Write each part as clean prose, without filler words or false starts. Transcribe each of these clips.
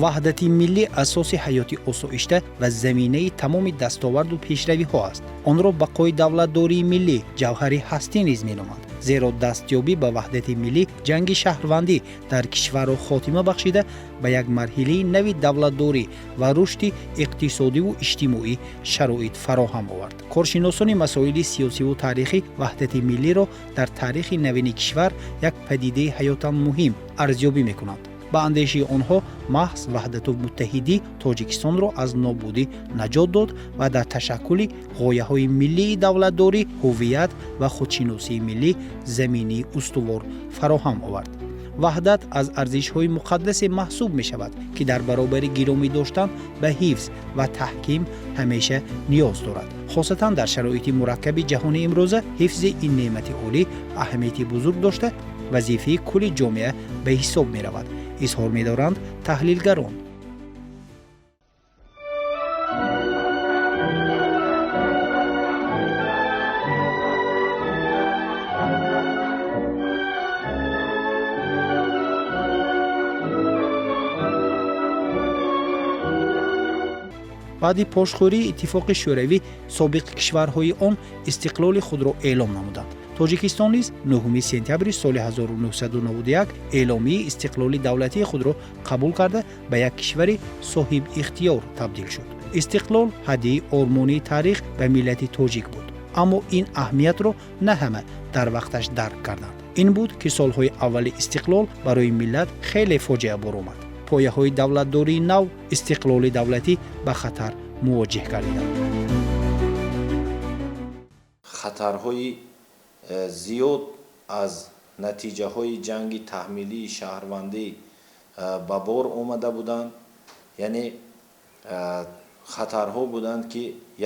Ваҳдати миллӣ асоси ҳаёти осоишта ва заминаи тамоми дастоварду пешравиҳо аст. Онро бақои давлатдории миллӣ, ҷавҳари ҳастӣ низ меноманд, зеро дастёбӣ ба ваҳдати миллӣ ҷанги шаҳрвандӣ дар кишварро хотима бахшида, ба як марҳилаи нави давлатдорӣ ва рушди иқтисодиву иҷтимоӣ шароит фароҳам овард. Коршиносони масоили сиёсиву таърихӣ ваҳдати миллиро дар таърихи навини кишвар як падидаи ҳаётан муҳим арзёбӣ мекунанд. Ба андешаи онҳо, маҳз ваҳдату муттаҳидӣ Тоҷикистонро аз нобудӣ наҷот дод ва дар ташаккули ғояҳои миллии давлатдорӣ, ҳуввият ва худшиносии миллӣ заминии устувор фароҳам овард. Ваҳдат аз арзишҳои муқаддасе маҳсуб мешавад, ки дар баробари гиромӣ доштан ба ҳифз ва таҳким ҳамеша ниёз дорад. Хосатан дар шароити мураккаби ҷаҳони имрӯза ҳифзи ин неъмати олӣ аҳамияти бузург дошта, вазифаи кулли ҷомеа ба ҳисоб меравад, изҳор медоранд таҳлилгарон. Баъди пошхӯрии Иттифоқи Шӯравӣ собиқ кишварҳои он истиқлоли худро эълом намуданд. Тоҷикистон низ 9 сентябри соли 1991 эъломияи истиқлоли давлатии худро қабул карда, ба як кишвари соҳибихтиёр табдил шуд. Истиқлол ҳадияи ормонии таърих ба миллати тоҷик буд, аммо ин аҳамиятро на ҳама дар вақташ дарк карданд. Ин буд, ки солҳои аввали истиқлол барои миллат хеле фоҷиабор омад. Пояҳои давлатдории нав, истиқлоли давлатӣ ба хатар мувоҷиҳ гардиданд. Хатарҳои зиёд аз натиҷаҳои ҷанги таҳмилии шаҳрвандӣ ба бор омада буданд, яъне хатарҳо буданд, ки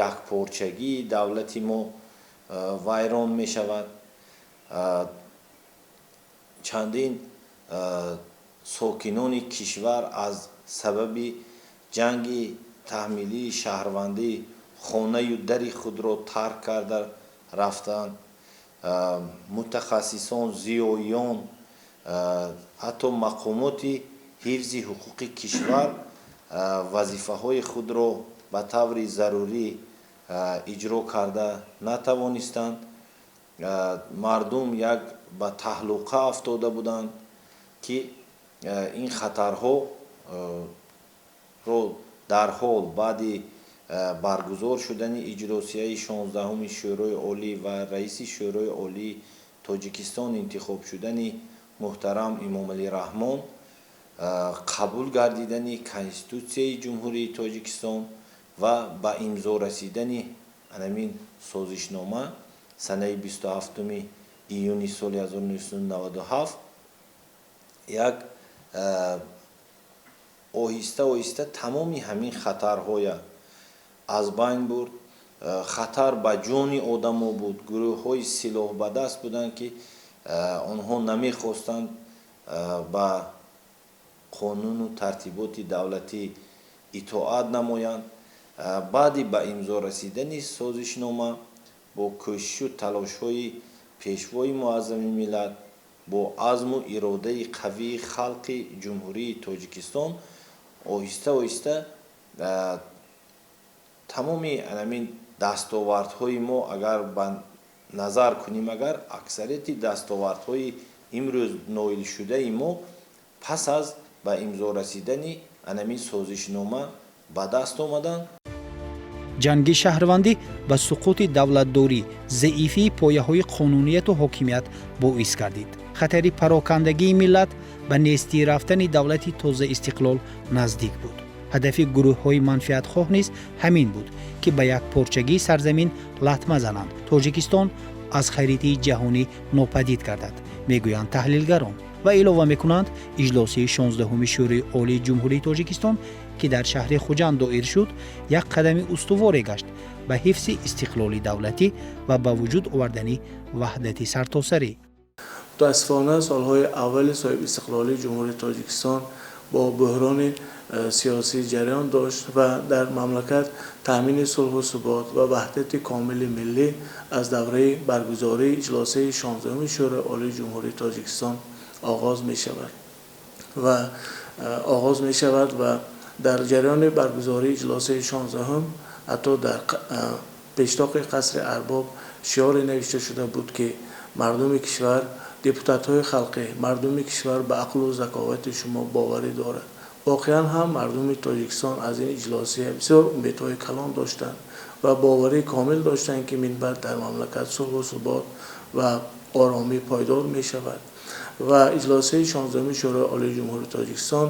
якпорчагии давлати мо вайрон мешавад. Чандин сокинони кишвар аз сабаби ҷанги таҳмилии шаҳрвандӣ хонаю дари худро тарк карда рафтанд. Мутахассисон, зиёиён, ҳатто мақомоти ҳифзи ҳуқуқи кишвар вазифаҳои худро ба таври зарурӣ иҷро карда натавонистанд. Мардум як ба таҳлуқа афтода буданд, ки ин хатарҳоро дарҳол баъди баргузор шудани иҷлосияи 16-уми Шӯрои Олӣ ва раиси Шӯрои Олии Тоҷикистон интихоб шудани муҳтарам Эмомалӣ Раҳмон, қабул гардидани Конститутсияи Ҷумҳурии Тоҷикистон ва ба имзо расидани анамин созишнома санаи 27 июни соли 1997 як оҳиста оҳиста тамоми ҳамин хатарҳоя аз байн бурд. Хатар ба ҷони одамо буд, гурӯҳҳои силоҳбадаст буданд, ки онҳо намехостанд ба қонуну тартиботи давлатӣ итоат намоянд. Баъди ба имзо расидани созишнома бо кӯшишу талошҳои Пешвои Муаззами миллат, бо азму иродаи қавии халқи Ҷумҳурии Тоҷикистон оҳиста оҳиста тамоми анамин дастовардҳои мо, агар ба назар кунем, агар аксарияти дастовардҳои имрӯз ноилшудаи мо пас аз ба имзо расидани анамин созишнома ба даст омаданд. Ҷанги шаҳрвандӣ ба суқути давлатдорӣ, заифии пояҳои қонунияту ҳокимият боис гардид. Хатари парокандагии миллат, ба нестӣ рафтани давлати тозаистиқлол наздик буд. Ҳадафи гурӯҳҳои манфиатхоҳ низ ҳамин буд, ки ба якпорчагии сарзамин латма зананд, Тоҷикистон аз харитаи ҷаҳонӣ нопадид гардад, мегӯянд таҳлилгарон ва илова мекунанд: иҷлосияи 16-уми Шӯрои Олии Ҷумҳурии Тоҷикистон, ки дар шаҳри Хуҷанд доир шуд, як қадами устуворе гашт ба ҳифзи истиқлоли давлатӣ ва ба вуҷуд овардани ваҳдати сартосарӣ. Мутаассифона, солҳои аввали соҳибистиқлолии Ҷумҳурии Тоҷикистон бо буҳрони сиёсӣ ҷараён дошт ва дар мамлакат таъмини сулҳу субот ва ваҳдати комили миллӣ аз давраи баргузории иҷлосияи 16-уми Шӯрои Олии Ҷумҳурии Тоҷикистон оғоз мешавад ва Оғоз мешавад ва дар ҷараёни баргузории иҷлосияи 16-ум ҳатто дар пештоқи қасри арбоб шиоре навишта шуда буд, ки мардуми кишвар, депутатҳои халқӣ, мардуми кишвар ба ақлу заковати шумо боварӣ дорад. Воқеан ҳам мардуми Тоҷикистон аз ин иҷлосия бисёр умедҳои калон доштанд ва боварии комил доштанд, ки минбаъд дар мамлакат сулҳу субот ва оромӣ пойдор мешавад. Ва иҷлосияи 16-уми Шӯрои Олии Ҷумҳурии Тоҷикистон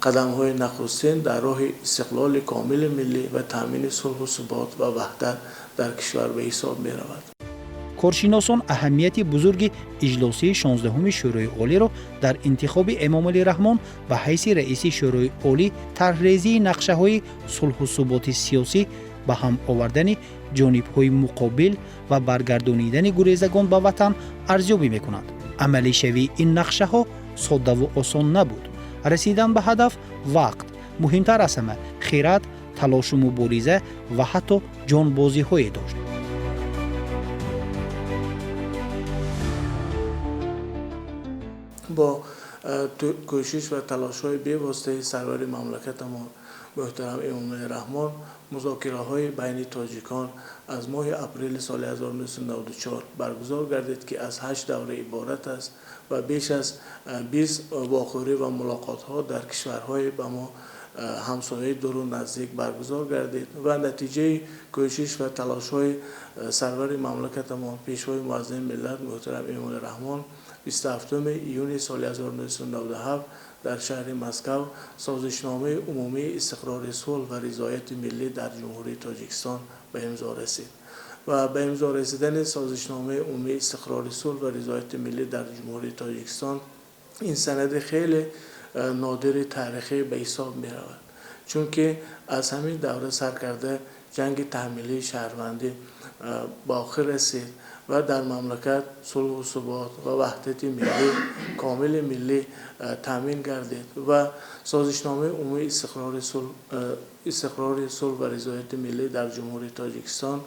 қадамҳои нахустин дар роҳи истиқлоли комили миллӣ ва таъмини сулҳу субот ва ваҳдат дар кишвар ба ҳисоб меравад. Коршиносон аҳамияти бузурги иҷлосияи 16-уми Шӯрои Олиро дар интихоби Эмомалӣ Раҳмон ба ҳайси раиси Шӯрои Олӣ, тарҳрезии нақшаҳои сулҳу суботи сиёсӣ, ба ҳам овардани ҷонибҳои муқобил ва баргардонидани гурезагон ба ватан арзёбӣ мекунанд. Амалишавии ин нақшаҳо соддаву осон набуд. Расидан ба ҳадаф вақт, муҳимтар аз ҳама хирад, талошу мубориза ва ҳатто ҷонбозиҳое дошт. Бо кӯшиш ва талошҳои бевоситаи сарвари мамлакатамон муҳтарам Эмомалӣ Раҳмон музокираҳои байни тоҷикон аз моҳи апрели соли 1994 баргузор гардид, ки аз 8 давра иборат аст ва беш аз 20 вохӯрӣ ва мулоқотҳо дар кишварҳои ба мо ҳамсояи дуру наздик баргузор гардид. Ва натиҷаи кӯшиш ва талошҳои сарвари мамлакатамон, пешвои муаззами миллат муҳтарам Эмомалӣ Раҳмон 27 июни соли 1997 дар шаҳри Москав созишномаи умумии истиқрори сулҳ ва ризояти миллӣ дар Ҷумҳурии Тоҷикистон ба имзо расид. Ва ба имзо расидани созишномаи умумии истиқрори сулҳ ва ризояти миллӣ дар Ҷумҳурии Тоҷикистон ин санади хеле нодири таърихӣ ба ҳисоб меравад, чунки аз ҳамин давра сар карда ҷанги таҳмилии шаҳрвандӣ ба охир расид ва дар мамлакат сулҳу субот ва ваҳдати миллӣ комили миллӣ таъмин гардид. Ва созишномаи умумии истиқрори сулҳ ва ризояти миллӣ дар Ҷумҳурии Тоҷикистон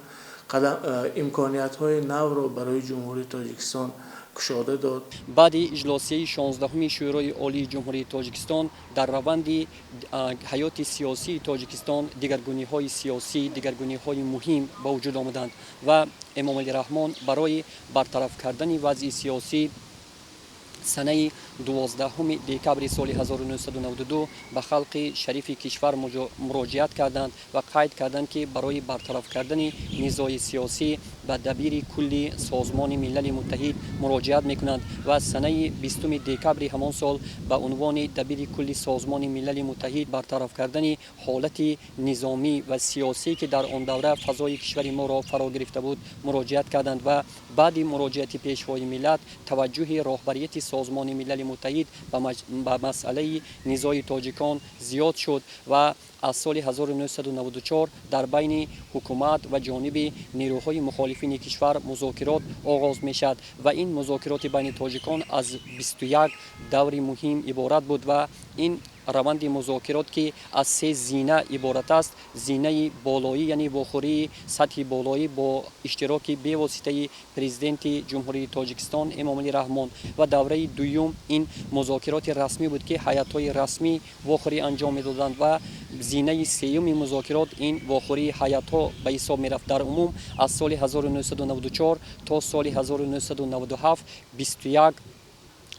имкониятҳои навро барои Ҷумҳурии Тоҷикистон кушода дод. Баъди иҷлосияи 16-уми Шӯрои Олии Ҷумҳурии Тоҷикистон дар раванди ҳаёти сиёсии Тоҷикистон дигаргуниҳои сиёсӣ, дигаргуниҳои муҳим ба вуҷуд омаданд ва Эмомалӣ Раҳмон барои бартараф кардани вазъи сиёсӣ санаи 12 декабри соли 1992 ба халқи шарифи кишвар муроҷиат карданд ва қайд карданд, ки барои бартараф кардани низои сиёсӣ ба дабири кулли Созмони Милали Муттаҳид муроҷиат мекунанд. Ва санаи 20 декабри ҳамон сол ба унвони дабири кулли Созмони Милали Муттаҳид бартараф кардани ҳолати низомӣ ва сиёсӣ, ки дар он давра фазои кишвари моро фаро гирифта буд, муроҷиат карданд. Ва баъди муроҷиати пешвои миллат таваҷҷӯҳи роҳбарияти Созмони Милали Муттаҳид ба масъалаи низои тоҷикон зиёд шуд ва аз соли 1994 дар байни ҳукумат ва ҷониби нерӯҳои мухолифини кишвар музокирот оғоз мешавад. Ва ин музокироти байни тоҷикон аз 21 даври муҳим иборат буд. Ва ин раванди музокирот, ки аз се зина иборат аст: зинаи болоӣ, яъне вохӯрии сатҳи болоӣ бо иштироки бевоситаи президенти Ҷумҳурии Тоҷикистон Эмомалӣ Раҳмон, ва давраи дуюм ин музокироти расмӣ буд, ки ҳайатҳои расмӣ вохӯрӣ анҷом медоданд, ва зинаи сеюми музокирот ин вохӯрии ҳайатҳо ба ҳисоб мерафт. Дар умум аз соли 1994 то соли 1997 21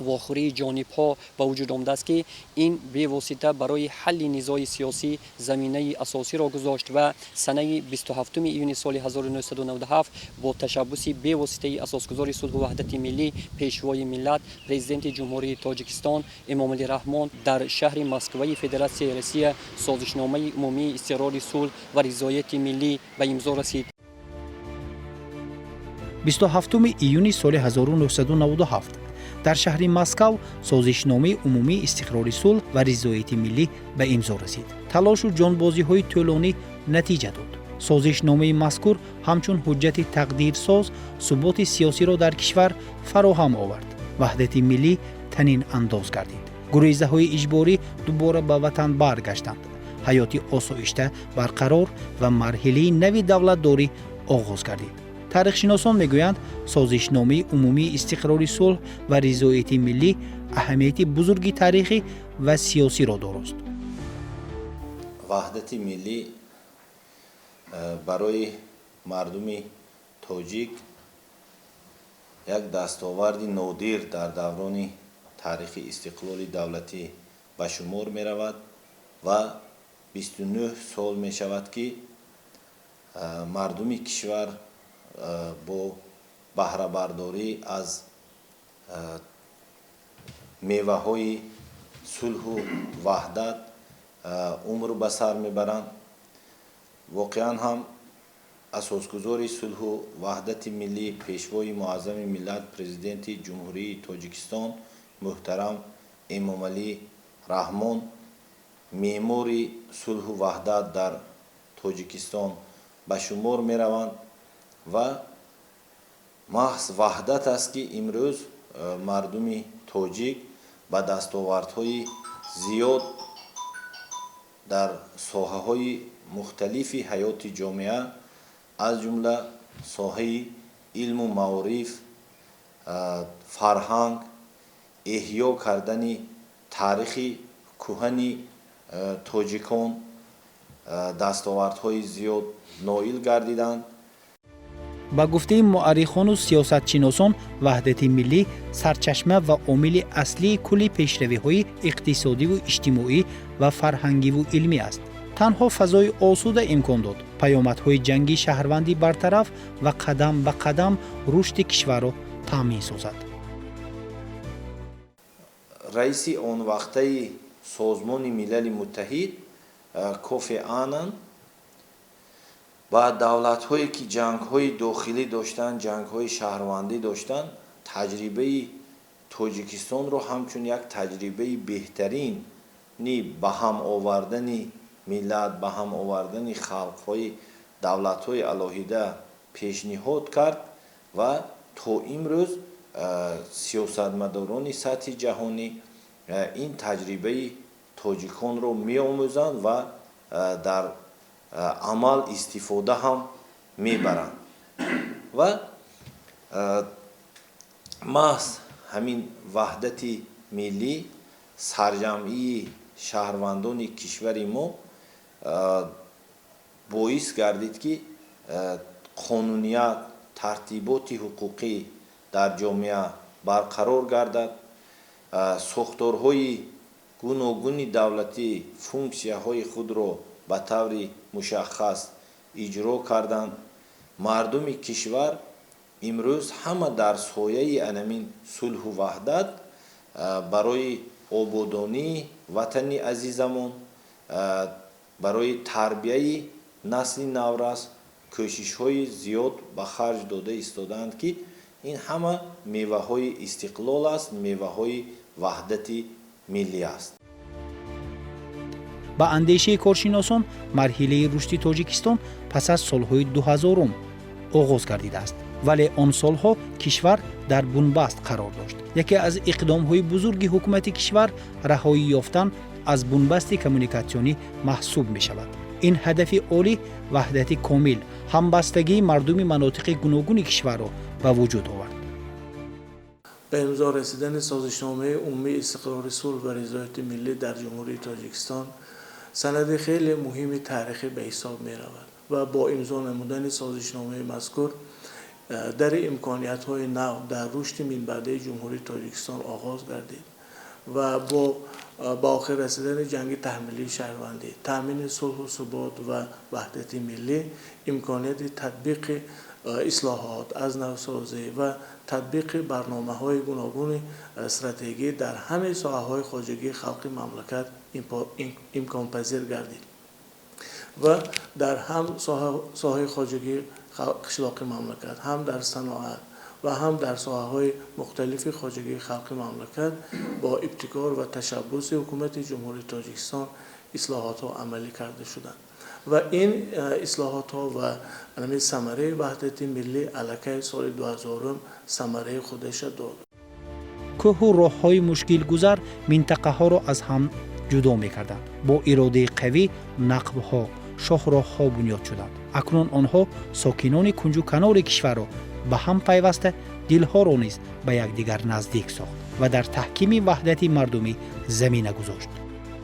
вохӯрии ҷонибҳо ба вуҷуд омадааст, ки ин бевосита барои ҳалли низои сиёсӣ заминаи асосиро гузошт. Ва санаи 27 июни соли 1997 бо ташаббуси бевоситаи асосгузори сулҳу ваҳдати миллӣ, пешвои миллат, президенти Ҷумҳурии Тоҷикистон Эмомалӣ Раҳмон дар шаҳри Москваи Федератсияи Россия созишномаи умумии истиқрори сулҳ ва ризояти миллӣ ба имзо расид. 27 июни соли 1997 дар шаҳри Москав созишномаи умумии истиқрори сулҳ ва ризояти миллӣ ба имзо расид. Талошу ҷонбозиҳои тӯлонӣ натиҷа дод. Созишномаи мазкур ҳамчун ҳуҷҷати тақдирсоз суботи сиёсиро дар кишвар фароҳам овард, ваҳдати миллӣ танин андоз гардид, гурезаҳои иҷборӣ дубора ба ватан баргаштанд, ҳаёти осоишта барқарор ва марҳилаи нави давлатдорӣ оғоз гардид. Таърихшиносон мегӯянд, созишномаи умумии истиқрори сулҳ ва ризояти миллӣ аҳамияти бузурги таърихӣ ва сиёсиро дорост. Ваҳдати миллӣ барои мардуми тоҷик як дастоварди нодир дар даврони таърихи истиқлоли давлатӣ ба шумор меравад ва 29 сол мешавад, ки мардуми кишвар бо баҳрабардорӣ аз меваҳои сулҳу ваҳдат умр ба сар мебаранд. Воқеан ҳам, асосгузори сулҳу ваҳдати миллӣ, Пешвои муаззами миллат, Президенти Ҷумҳурии Тоҷикистон муҳтарам Эмомалӣ Раҳмон меъмори сулҳу ваҳдат дар Тоҷикистон ба шумор мераванд ва маҳз ваҳдат аст, ки имрӯз мардуми тоҷик ба дастовардҳои зиёд дар соҳаҳои мухталифи ҳаёти ҷомеа, аз ҷумла соҳаи илму маориф, фарҳанг, эҳё кардани таърихи кӯҳани тоҷикон дастовардҳои зиёд ноил гардиданд. Ба гуфтаи муаррихону сиёсатшиносон, ваҳдати миллӣ сарчашма ва омили аслии кулли пешравиҳои иқтисодиву иҷтимоӣ ва фарҳангиву илмӣ аст. Танҳо фазои осуда имкон дод паёмадҳои ҷанги шаҳрвандӣ бартараф ва қадам ба қадам рушди кишварро таъмин созад. Раиси онвақтаи Созмони Милали Муттаҳид Кофи Аннан ба давлатҳое, ки ҷангҳои дохилӣ доштанд, ҷангҳои шаҳрвандӣ доштанд, таҷрибаи Тоҷикистонро ҳамчун як таҷрибаи беҳтарини ба ҳам овардани миллат, ба ҳам овардани халқҳои давлатҳои алоҳида пешниҳод кард ва то имрӯз сиёсатмадорони сатҳи ҷаҳонӣ ин таҷрибаи тоҷиконро меомӯзанд ва дар амал истифода ҳам мебаранд. Ва маҳз ҳамин ваҳдати миллӣ, сарҷамъии шаҳрвандони кишвари мо боис гардид, ки қонуният, тартиботи ҳуқуқӣ дар ҷомеа барқарор гардад, сохторҳои гуногуни давлатӣ функсияҳои худро ба таври мушаххас иҷро карданд. Мардуми кишвар имрӯз ҳама дар сояи анамин сулҳу ваҳдат барои ободонии ватани азизамон, барои тарбияи насли наврас кӯшишҳои зиёд ба харҷ дода истодаанд, ки ин ҳама меваҳои истиқлол аст, меваҳои ваҳдати миллӣ аст. Ба андешаи коршиносон, марҳилаи рушди Тоҷикистон пас аз солҳои 2000-ум оғоз гардидааст, вале он солҳо кишвар дар бунбаст қарор дошт. Яке аз иқдомҳои бузурги ҳукумати кишвар раҳоӣ ёфтан аз бунбасти коммуникатсионӣ маҳсуб мешавад. Ин ҳадафи олӣ ваҳдати комил, ҳамбастагии мардуми манотиқи гуногуни кишварро ба вуҷуд овард. Ба имзо расидани созишномаи умумии истиқрори сулҳ ва ризояти миллӣ дар Ҷумҳурии Тоҷикистон санади хеле муҳими таърихӣ ба ҳисоб меравад ва бо имзо намудани созишномаи мазкур дари имкониятҳои нав дар рушди минбаъдаи Ҷумҳурии Тоҷикистон оғоз гардид ва бо ба охир расидани ҷанги таҳмилии шаҳрвандӣ, таъмини сулҳу субот ва ваҳдати миллӣ, имконияти татбиқи ислоҳот, аз навсозӣ ва татбиқи барномаҳои гуногуни стратегӣ дар ҳамаи соҳаҳои хоҷагии халқи мамлакат имконпазир гардид ва дар ҳам соҳаи хоҷагии қишлоқи мамлакат, ҳам дар саноат ва ҳам дар соҳаҳои мухталифи хоҷагии халқи мамлакат бо ибтикор ва ташаббуси ҳукумати Ҷумҳурии Тоҷикистон ислоҳотҳо амалӣ карда шуданд ва ин ислоҳотҳо ва ҳамин самараи ваҳдати миллӣ аллакай соли 2000 самараи худаша дод. Кӯҳу роҳҳои мушкилгузар минтақаҳоро аз ҳам ҷудо мекарданд. Бо иродаи қавӣ нақбҳо, шоҳроҳҳо бунёд шуданд. Акнун онҳо сокинони кунҷу канори кишварро ба ҳам пайваста, дилҳоро низ ба якдигар наздик сохт ва дар таҳкими ваҳдати мардумӣ замина гузошт.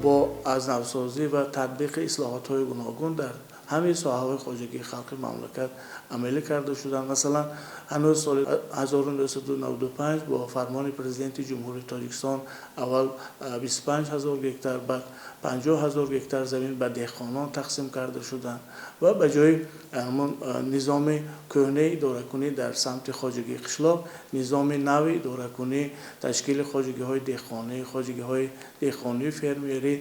Бо аз навсозӣ ва татбиқи ислоҳотҳои гуногун дар ҳамаи соҳаҳои хоҷагии халқи мамлакат амалӣ карда шуданд. Масалан, ҳанӯз соли 1995 бо фармони Президенти Ҷумҳурии Тоҷикистон аввал 25 ҳазор гектар, баъд 50 ҳазор гектар замин ба деҳқонон тақсим карда шуданд ва ба ҷои ҳамон низоми кӯҳнаи идоракунӣ дар самти хоҷагии қишлоқ низоми нави идоракунӣ, ташкили хоҷагиҳои деҳқонӣ, хоҷагиҳои деҳқонию фермерӣ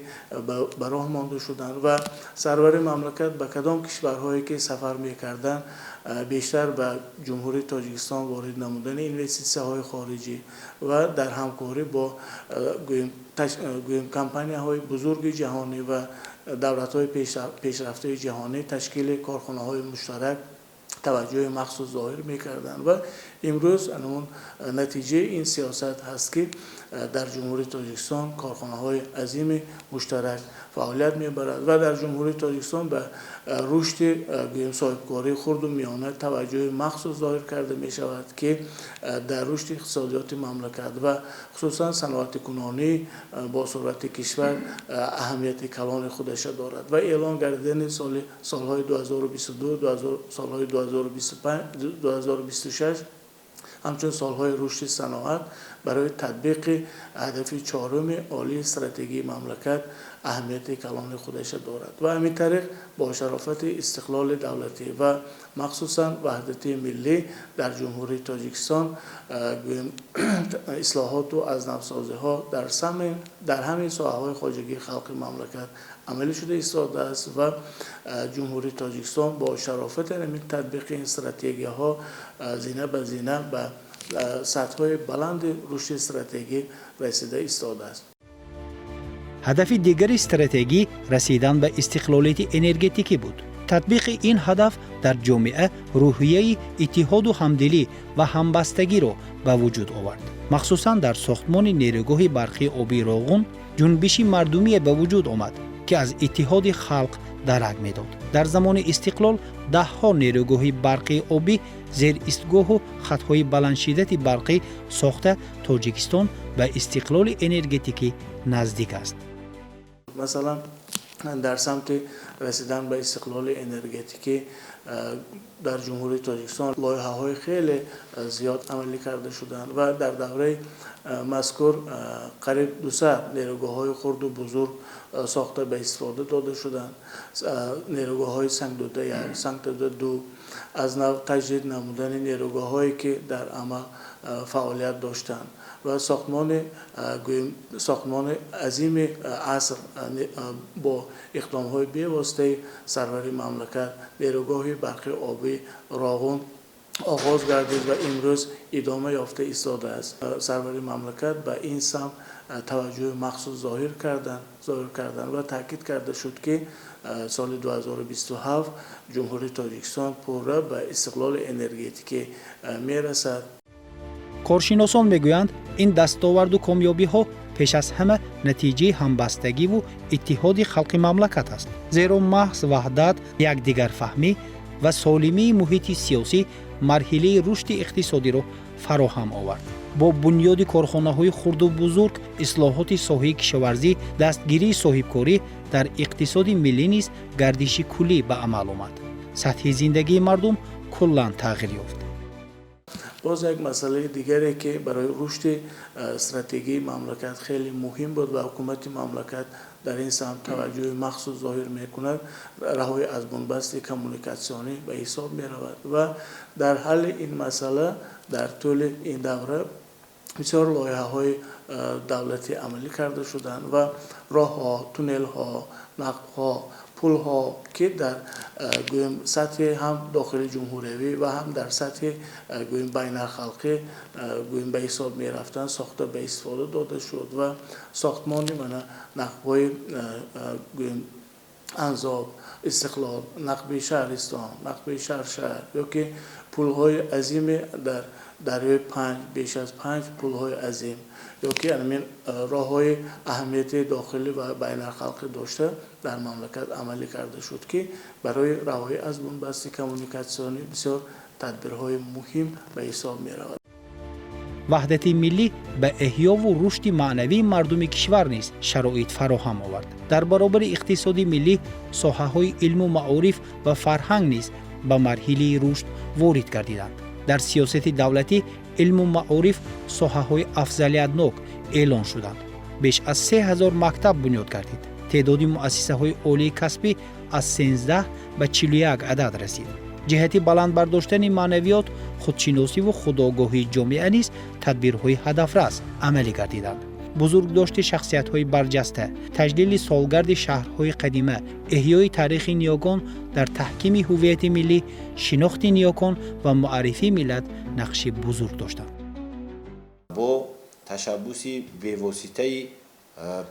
ба роҳ монда шуданд ва сарвари мамлакат ба кадом кишварҳое ки сафар мекарданд, бештар ба Ҷумҳурии Тоҷикистон ворид намудани инвеститсияҳои хориҷӣ ва дар ҳамкорӣ бо гӯем компанияҳои бузурги ҷаҳонӣ ва давлатҳои пешрафтаи ҷаҳонӣ ташкили корхонаҳои муштарак таваҷҷӯҳи махсус зоҳир мекарданд ва имрӯз ҳамон натиҷаи ин сиёсат ҳаст, ки дар Ҷумҳурии Тоҷикистон корхонаҳои азими муштарак фаъолият мебарад ва дар Ҷумҳурии Тоҷикистон ба рушди гӯем соҳибкории хурду миёна таваҷҷӯҳи махсус зоҳир карда мешавад, ки дар рушди иқтисодиёти мамлакат ва хусусан саноатикунонии бо суръати кишвар аҳамияти калони худаша дорад ва эълон гардидани солҳои 2022, солҳои 2025, 2026 ҳамчун солҳои рушди саноат барои татбиқи ҳадафи чоруми олии стратегии мамлакат аҳамияти калони худаша дорад ва ҳамин тариқ бо шарофати истиқлоли давлатӣ ва махсусан ваҳдати миллӣ дар Ҷумҳурии Тоҷикистон ислоҳоту аз навсозиҳо дар ҳамаи соҳаҳои хоҷагии халқи мамлакат амалӣ шуда истодааст ва Ҷумҳурии Тоҷикистон бо шарофати ҳамин татбиқи ин стратегияҳо зина ба зина ба сатҳҳои баланди рушди стратегӣ расида истодааст. Ҳадафи дигари стратегӣ расидан ба истиқлолияти энергетикӣ буд. Татбиқи ин ҳадаф дар ҷомеа рӯҳияи иттиҳоду ҳамдилӣ ва ҳамбастагиро ба вуҷуд овард. Махсусан дар сохтмони нерӯгоҳи барқии обии Роғун ҷунбиши мардумие ба вуҷуд омад, ки аз иттиҳоди халқ дарак медод. Дар замони истиқлол даҳҳо нерӯгоҳи барқии обӣ, зеристгоҳу хатҳои баландшиддати барқӣ сохта, Тоҷикистон ба истиқлоли энергетикӣ наздик аст. Масалан, дар самти расидан ба истиқлоли энергетикӣ дар Ҷумҳурии Тоҷикистон лоиҳаҳои хеле зиёд амалӣ карда шуданд ва дар давраи мазкур қариб 200 нерӯгоҳҳои хурду бузург сохта ба истифода дода шуданд. Нерӯгоҳҳои Сангтуда 1, Сангтуда 2, аз нав таҷдид намудани нерӯгоҳҳое, ки дар амал фаъолият доштанд ва гӯем сохтмони азими аср бо иқдомҳои бевоситаи сарвари мамлакат нерӯгоҳи барқи обии Роғун оғоз гардид ва имрӯз идома ёфта истодааст. Сарвари мамлакат ба ин самт таваҷҷӯҳи махсус зоҳир карданд ва таъкид карда шуд, ки соли 2027 Ҷумҳурии Тоҷикистон пурра ба истиқлоли энергетикӣ мерасад. Коршиносон мегӯянд, ин дастоварду комёбиҳо пеш аз ҳама натиҷаи ҳамбастагиву иттиҳоди халқи мамлакат аст, зеро маҳз ваҳдат, якдигарфаҳмӣ ва солимии муҳити сиёсӣ марҳилаи рушди иқтисодиро фароҳам овард. Бо бунёди корхонаҳои хурду бузург, ислоҳоти соҳаи кишоварзӣ, дастгирии соҳибкорӣ дар иқтисоди миллӣ низ гардиши куллӣ ба амал омад. Сатҳи зиндагии мардум куллан тағйир ёфт. Боз як масъалаи дигаре, ки барои рушди стратегии мамлакат хеле муҳим буд ва ҳукумати мамлакат дар ин самт таваҷҷӯҳи махсус зоҳир мекунад, роҳҳои аз бунбасти коммуникатсионӣ ба ҳисоб меравад ва дар ҳалли ин масъала дар тӯли ин давра бисёр лоиҳаҳои давлатӣ амалӣ карда шуданд ва роҳҳо, туннелҳо, нақбҳо, пулҳо, ки дар гӯем сатҳи ҳам дохили ҷумҳуриявӣ ва ҳам дар сатҳи гӯем байналхалқӣ гӯем ба ҳисоб мерафтанд, сохта ба истифода дода шуд ва сохтмони мана нақбҳои гӯем Анзоб, Истиқлол, нақби Шаҳристон, нақби Шаршар ё ки пулҳои азиме дар дарёи Панҷ, беш аз 5 пулҳои азим ё ки ҳамин роҳҳои аҳамияти дохилӣ ва байналхалқӣ дошта дар мамлакат амалӣ карда шуд, ки барои раҳоӣ аз бунбасти коммуникатсионӣ бисёр тадбирҳои муҳим ба ҳисоб меравад. Ваҳдати миллӣ ба эҳёву рушди маънавии мардуми кишвар низ шароит фароҳам овард. Дар баробари иқтисоди миллӣ, соҳаҳои илму маориф ва фарҳанг низ ба марҳилаи рушд ворид гардиданд. Дар сиёсати давлатӣ илму маориф соҳаҳои афзалиятнок эълон шуданд. Беш аз 3000 мактаб бунёд гардид. Теъдоди муассисаҳои олии касбӣ аз 13 ба 41 адад расид. Ҷиҳати баланд бардоштани маънавиёт, худшиносиву худогоҳии ҷомеа низ тадбирҳои ҳадафрас амалӣ гардиданд. Бузургдошти шахсиятҳои барҷаста, таҷлили солгарди шаҳрҳои қадима, эҳёи таърихи ниёгон дар таҳкими ҳуввияти миллӣ, шинохти ниёкон ва муаррифии миллат нақши бузург доштанд. Бо ташаббуси бевоситаи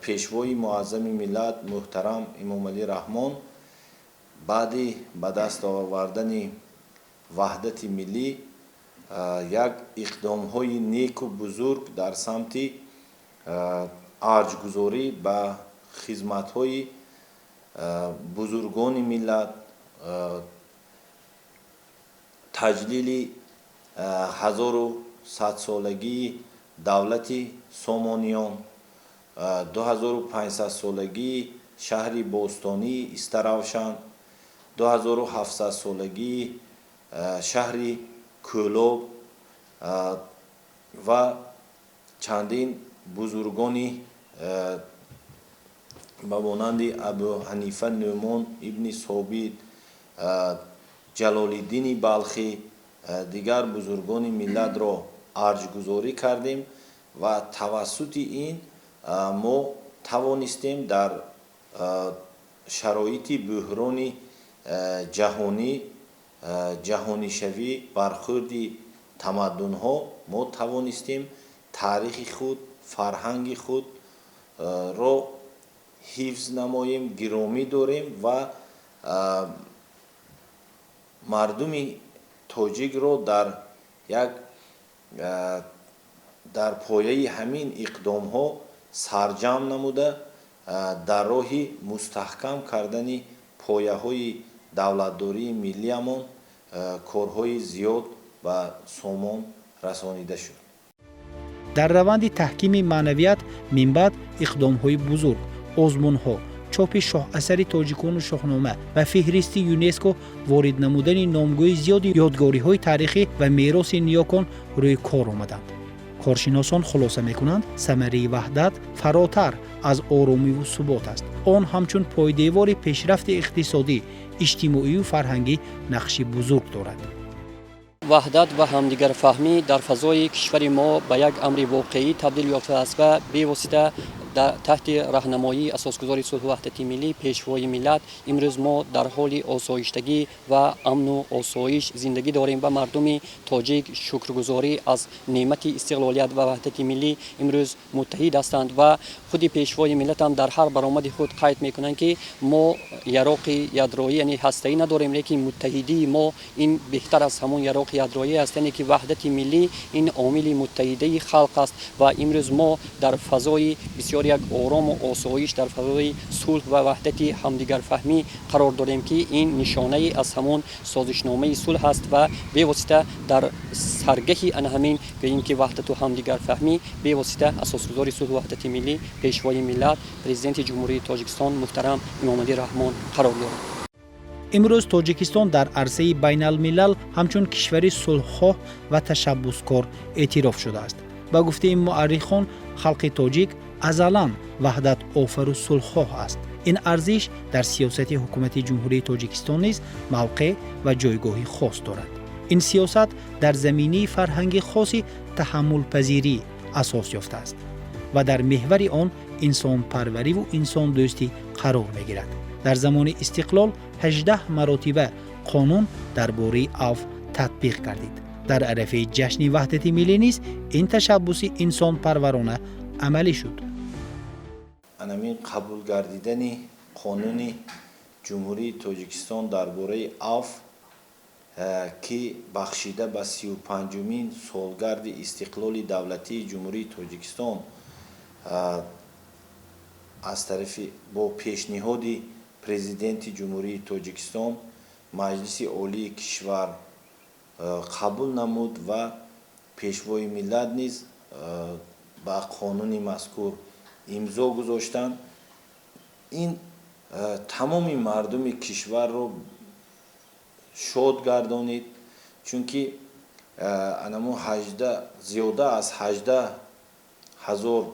Пешвои муаззами миллат муҳтарам Эмомалӣ Раҳмон, баъди ба даст овардани ваҳдати миллӣ як иқдомҳои неку бузург дар самти арҷгузорӣ ба хизматҳои бузургони миллат, таҷлили 1100-солагии давлати Сомониён, 2500-солагии шаҳри бостонии Истаравшан, 2700-солагии шаҳри Кӯлоб ва чандин бузургони ба монанди Абу Ҳанифа Нӯъмон ибни Собит, Ҷалолиддини Балхӣ, дигар бузургони миллатро арҷгузорӣ кардем ва тавассути ин мо тавонистем дар шароити бӯҳрони ҷаҳонӣ, ҷаҳонишавӣ, бархӯрди тамаддунҳо мо тавонистем таърихи худ, фарҳанги худро ҳифз намоем, гиромӣ дорем ва мардуми тоҷикро дар пояи ҳамин иқдомҳо сарҷамъ намуда, дар роҳи мустаҳкам кардани пояҳои давлатдории миллиамон корҳои зиёд ба сомон расонида шуд. Дар раванди таҳкими маънавият минбаъд иқдомҳои бузург, озмунҳо, чопи шоҳасари тоҷикону Шоҳнома ва феҳристи ЮНЕСКО ворид намудани номгӯи зиёди ёдгориҳои таърихӣ ва мероси ниёкон рӯи кор омаданд. Коршиносон хулоса мекунанд, самараи ваҳдат фаротар аз оромиву субот аст. Он ҳамчун пойдевори пешрафти иқтисодӣ, иҷтимоию фарҳангӣ нақши бузург дорад. Ваҳдат ва ҳамдигарфаҳмӣ дар фазои кишвари мо ба як амри воқеӣ табдил ёфтааст ва бевосита таҳти раҳнамоии асосгузори сулҳу ваҳдати миллӣ, Пешвои миллат, имрӯз мо дар ҳоли осоиштагӣ ва амну осоиш зиндагӣ дорем ва мардуми тоҷик шукргузорӣ аз неъмати истиқлолият ва ваҳдати миллӣ имрӯз муттаҳид ҳастанд. Ва худи Пешвои миллатам дар ҳар баромади худ қайд мекунанд, ки мо яроқи ядроӣ, яъне ҳастаӣ надорем, лекин муттаҳидии мо ин беҳтар аз ҳамон яроқи ядроӣ аст, яъне ки ваҳдати миллӣ ин омили муттаҳидаи халқ аст. Ва имрӯз мо дар фазои бисёр як орому осоиш, дар фазои сулҳ ва ваҳдати ҳамдигарфаҳмӣ қарор дорем, ки ин нишонае аз ҳамон созишномаи сулҳ аст ва бевосита дар саргаҳи ана ҳамин гӯем ки ваҳдату ҳамдигарфаҳмӣ бевосита асосгузори сулҳу ваҳдати миллӣ, Пешвои миллат, Президенти Ҷумҳурии Тоҷикистон муҳтарам Эмомалӣ Раҳмон қарор дорад. Имрӯз Тоҷикистон дар арсаи байналмилал ҳамчун кишвари сулҳхоҳ ва ташаббускор эътироф шудааст. Ба гуфтаи муаррихон, халқи тоҷик азалан ваҳдатофару сулҳхоҳ аст. Ин арзиш дар сиёсати ҳукумати Ҷумҳурии Тоҷикистон низ мавқеъ ва ҷойгоҳи хос дорад. Ин сиёсат дар заминаи фарҳанги хоси таҳаммулпазирӣ асос ёфтааст ва дар меҳвари он инсонпарвариву инсондӯстӣ қарор мегирад. Дар замони истиқлол 18 маротиба қонун дар бораи авф татбиқ гардид. Дар арафаи ҷашни ваҳдати миллӣ низ ин ташаббуси инсонпарварона амалӣ шуд. Анамин қабул гардидани қонуни Ҷумҳурии Тоҷикистон дар бораи афв, ки бахшида ба 35-умин солгарди истиқлоли давлатии Ҷумҳурии Тоҷикистон аз тарафи бо пешниҳоди Президенти Ҷумҳурии Тоҷикистон Маҷлиси Олии кишвар қабул намуд ва Пешвои миллат низ ба қонуни мазкур имзо гузоштанд, ин тамоми мардуми кишварро шод гардонид, чунки анамо ҳажда, зиёда аз 18 000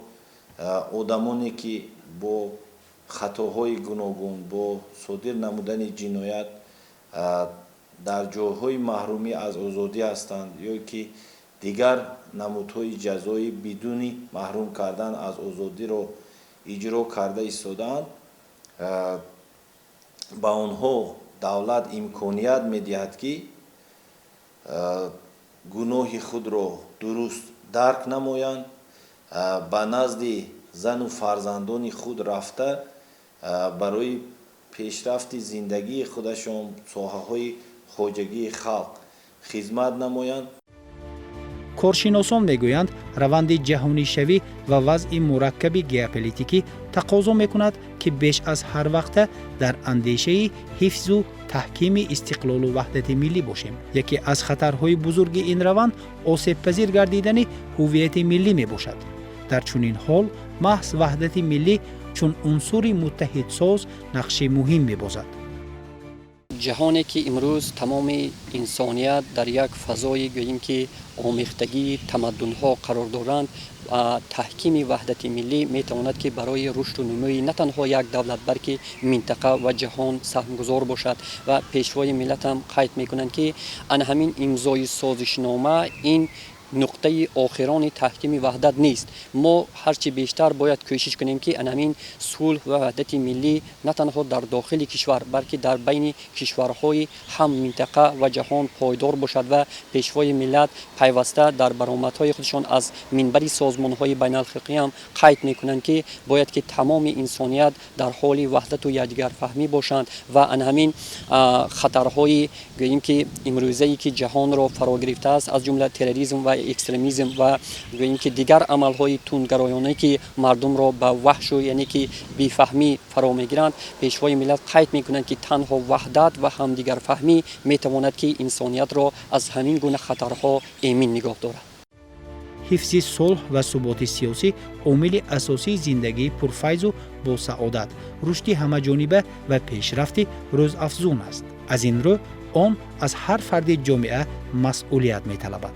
одамоне, ки бо хатоҳои гуногун, бо содир намудани ҷиноят дар ҷойҳои маҳрумӣ аз озодӣ ҳастанд ё ки дигар намудҳои ҷазои бидуни маҳрум кардан аз озодиро иҷро карда истодаанд, ба онҳо давлат имконият медиҳад, ки гуноҳи худро дуруст дарк намоянд, ба назди зану фарзандони худ рафта, барои пешрафти зиндагии худашон, соҳаҳои хоҷагии халқ хизмат намоянд. Коршиносон мегӯянд, раванди ҷаҳонишавӣ ва вазъи мураккаби геополитикӣ тақозо мекунад, ки беш аз ҳар вақта дар андешаи ҳифзу таҳкими истиқлолу ваҳдати миллӣ бошем. Яке аз хатарҳои бузурги ин раванд осебпазир гардидани ҳуввияти миллӣ мебошад. Дар чунин ҳол маҳз ваҳдати миллӣ чун унсури муттаҳидсоз нақши муҳим мебозад. Ҷаҳоне ки имрӯз тамоми инсоният дар як фазои, гӯем ки, омехтагии тамаддунҳо қарор доранд, таҳкими ваҳдати миллӣ метавонад, ки барои рушду нумӯи на танҳо як давлат, балки минтақа ва ҷаҳон саҳмгузор бошад. Ва Пешвои миллатам қайд мекунанд, ки ана ҳамин имзои созишнома ин нуқтаи охирони таҳкими ваҳдат нест. Мо ҳарчи бештар бояд кӯшиш кунем, ки ана ҳамин сулҳ ва ваҳдати миллӣ на танҳо дар дохили кишвар, балки дар байни кишварҳои ҳам минтақа ва ҷаҳон пойдор бошад. Ва Пешвои миллат пайваста дар баромадҳои худашон аз минбари созмонҳои байналхалқиам қайд мекунанд, ки бояд ки тамоми инсоният дар ҳоли ваҳдату якдигарфаҳмӣ бошанд. Ва ана ҳамин хатарҳои, гӯем ки, имрӯзае ки ҷаҳонро фаро гирифтааст, аз ҷумла терроризм ва экстремизм ва, гӯем ки, дигар амалҳои тундгароёна, ки мардумро ба ваҳшу, яъне ки бефаҳмӣ фаро мегиранд, Пешвои миллат қайд мекунанд, ки танҳо ваҳдат ва ҳамдигарфаҳмӣ метавонад, ки инсониятро аз ҳамин гуна хатарҳо эмин нигоҳ дорад. Ҳифзи сулҳ ва суботи сиёсӣ омили асосии зиндагии пурфайзу босаодат, рушди ҳамаҷониба ва пешрафти рӯзафзун аст. Аз ин рӯ он аз ҳар фарди ҷомеа масъулият металабад.